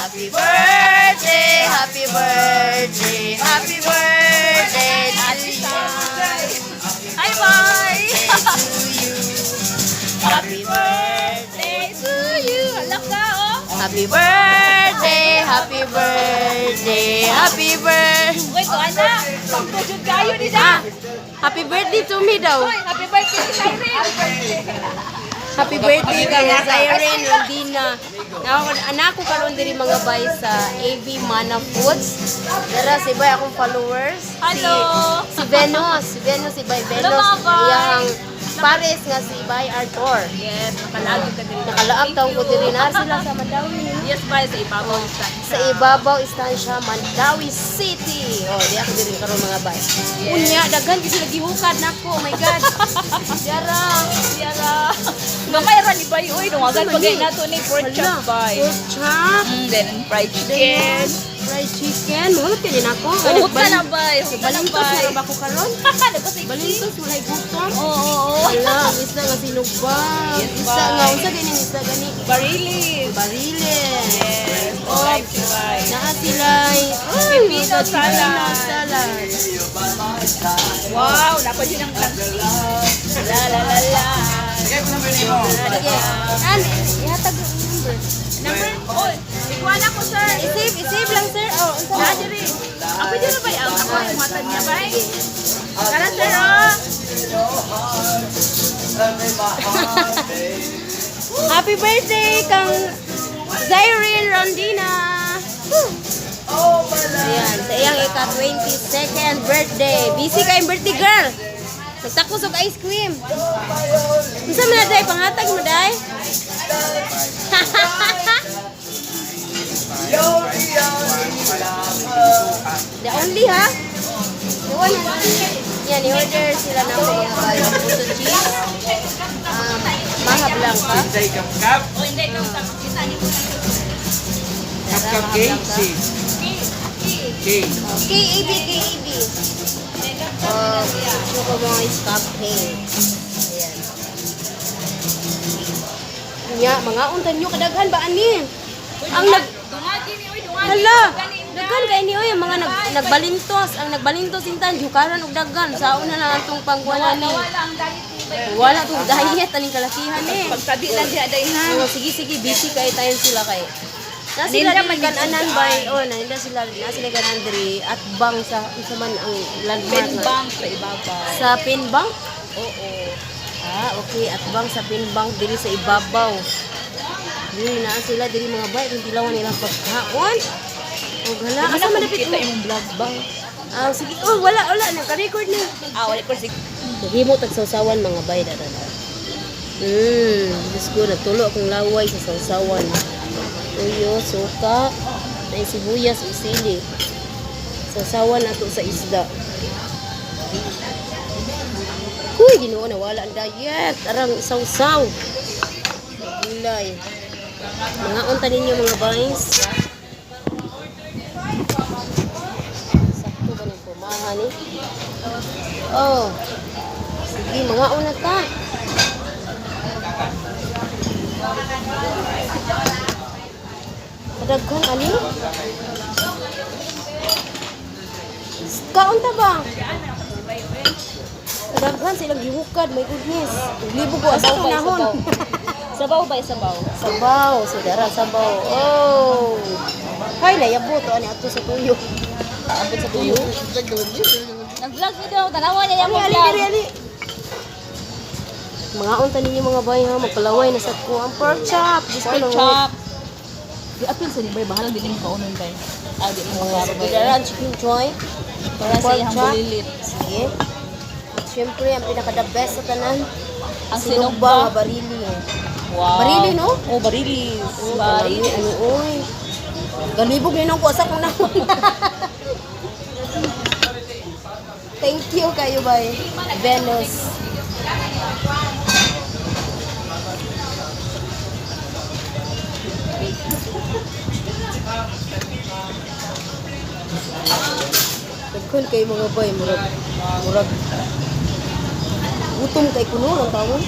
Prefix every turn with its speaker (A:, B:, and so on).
A: Happy birthday, happy birthday, happy birthday to you.
B: Hi, bye!
A: To you. Happy birthday
B: to you! Alam ka, oh!
A: Happy birthday, happy birthday, happy birthday.
B: Uy, kuha na! Pagpujud kayo ni
A: Ah,
B: da!
A: happy birthday to me daw.
B: Uy, happy birthday ni Cyril!
A: Happy birthday kay Cyrene Rondina. Anak ko karon diri, mga bay, sa AB Mana Foods. Dara si bay akong followers.
B: Hello!
A: Si Venus, si Venus, si Bay
B: Hello,
A: Venus.
B: mga bay.
A: Iyang pares nga si Bay Arthur.
B: Yes, nakalaag ka diri.
A: Nakalaag taong ko diri na sila sa Mandawi.
B: Yes, bye, sa ibabaw istansya.
A: Sa ibabaw istansya, Mandawi City. Oh, di ako diri karon, mga bay. Unya daghan gyud sila gihukad nako. Oh my God. Dara.
B: Yara. Gamay ra ni bay uy, dungagan
A: Ano
B: pag
A: man ni?
B: nato ni pork
A: Hala,
B: chop bay.
A: pork chop.
B: Then fried chicken.
A: Fried chicken. Mahulot ka din ako.
B: Uhot ka na bay, uhot ka na
A: Balintos
B: bay.
A: na ba ko karon?
B: Nagkasiksi.
A: Balintos, walay gutom.
B: Oo, oo, oo.
A: Hala, ang isda nga sinugba.
B: Yes,
A: Isda
B: bay.
A: nga unsa ganing isda gani?
B: Barilis.
A: Bariles.
B: Yes,
A: Oh,
B: live si bay.
A: naa sila. Ay,
B: Pipino
A: mga
B: salad.
A: pipino salad.
B: Wow, dapat yun ang lang. La la la la.
A: Sige. An, ihatag ang number.
B: Number, oh, ikuha na ko, sir.
A: I-save, i-save lang, sir. Oh, unsa
B: Na
A: man?
B: diri. Ako diri bay, ang ako ang matag niya bay. Tara, sir, oh.
A: Happy birthday kang Zyrene Rondina. Woo! Ayan, sa iyang ika-22nd birthday. Busy kayong birthday girl. Nagtakos og ice cream. Unsa man na day pangatag mo day? The only ha? The one and only. Yan, i-order sila ng mga bayo. Puto cheese. Maha blanca.
C: Say kap
B: Oh, hindi ikaw sa kita ni mo.
C: Kap
A: Tara,
C: K
A: maha
C: C
A: blanca.
C: K.
A: KAB, KAB. Oh, Chocomoy's Cupcake. Ayan. Nya, mga untan nyo kadaghan ba ani? Ang nag
B: Dungagi ni oy, dungagi.
A: Hala, daghan kay ni oy ang mga nagbalintos, ang nagbalintos intan jukaran og daghan sa una na atong pangkuanan ni.
B: Wala ang diet ni bay.
A: Wala tong diet aning kalakihan eh.
B: Pagtabi lang diha day ha.
A: Oh, sige sige, busy kay tayo sila kay. Na sila
B: Ninda
A: diri
B: man
A: kananan
B: gid
A: bay. Oh, naninda sila na sila kanan diri at bang sa unsa man ang landmark
B: Ben
A: nga.
B: Bank sa ibabaw.
A: Sa Pinbank?
B: Oo.
A: Ah, okay. At bang sa Pinbank diri sa ibabaw. Diri na sila diri, mga bay, kung tilawan nilang pagkaon. Oh, hala, asa man dapit
B: Kita imong vlog ba?
A: Ah, sige. Oh, wala wala naka-record na.
B: Ah, wala ko sig.
A: Naghimo tag sawsawan, mga bay, dara dara. Diyos ko, natulo akong laway sa sawsawan. Tuyo, suka, na sibuyas ug sili. Sawsawan nato sa isda. Huy, Ginoo, nawala ang diet. Arang sawsaw. Gulay. Mga unta ninyo, mga bays. Sakto ba ng pumaha ni? Oh. Sige, mga una ta. Kadaghan ani? Kaon ta ba? Kadaghan silang gihukad, my goodness. Libo ko asa ko nahon.
B: Sabaw ba, sabaw?
A: Sabaw, sudara sabaw. Oh. Hay, layabo to ani ato sa tuyo.
B: Abot sa tuyo. Nag-vlog ni daw, tanawa niya yung
A: Ali, ali,
B: vlog.
A: ali, ali. Mga unta ninyo, mga bay ha, magpalaway na sa ko ang pork chop. Diyos ko
B: Pork
A: lang.
B: chop. Di apil sa ni bay, bahala din mo kaunon bay. Ah, di mo
A: Oh,
B: maklaro bay.
A: Sudara ang chicken joy.
B: Para sa
A: Pork
B: iyang
A: chop.
B: bulilit.
A: Sige. At syempre, ang pinaka the best sa tanan,
B: Ang
A: sinugba
B: sinugba.
A: nga barili.
B: Wow.
A: Barili, no?
B: Oh, barilis.
A: Oh,
B: Barili.
A: kalami, ano, oy. Galibog na ko asa kong nahon. Thank you kayo, bay. Venus. Daghan kay mga bay, murag murag gutom kay kuno lang tawon.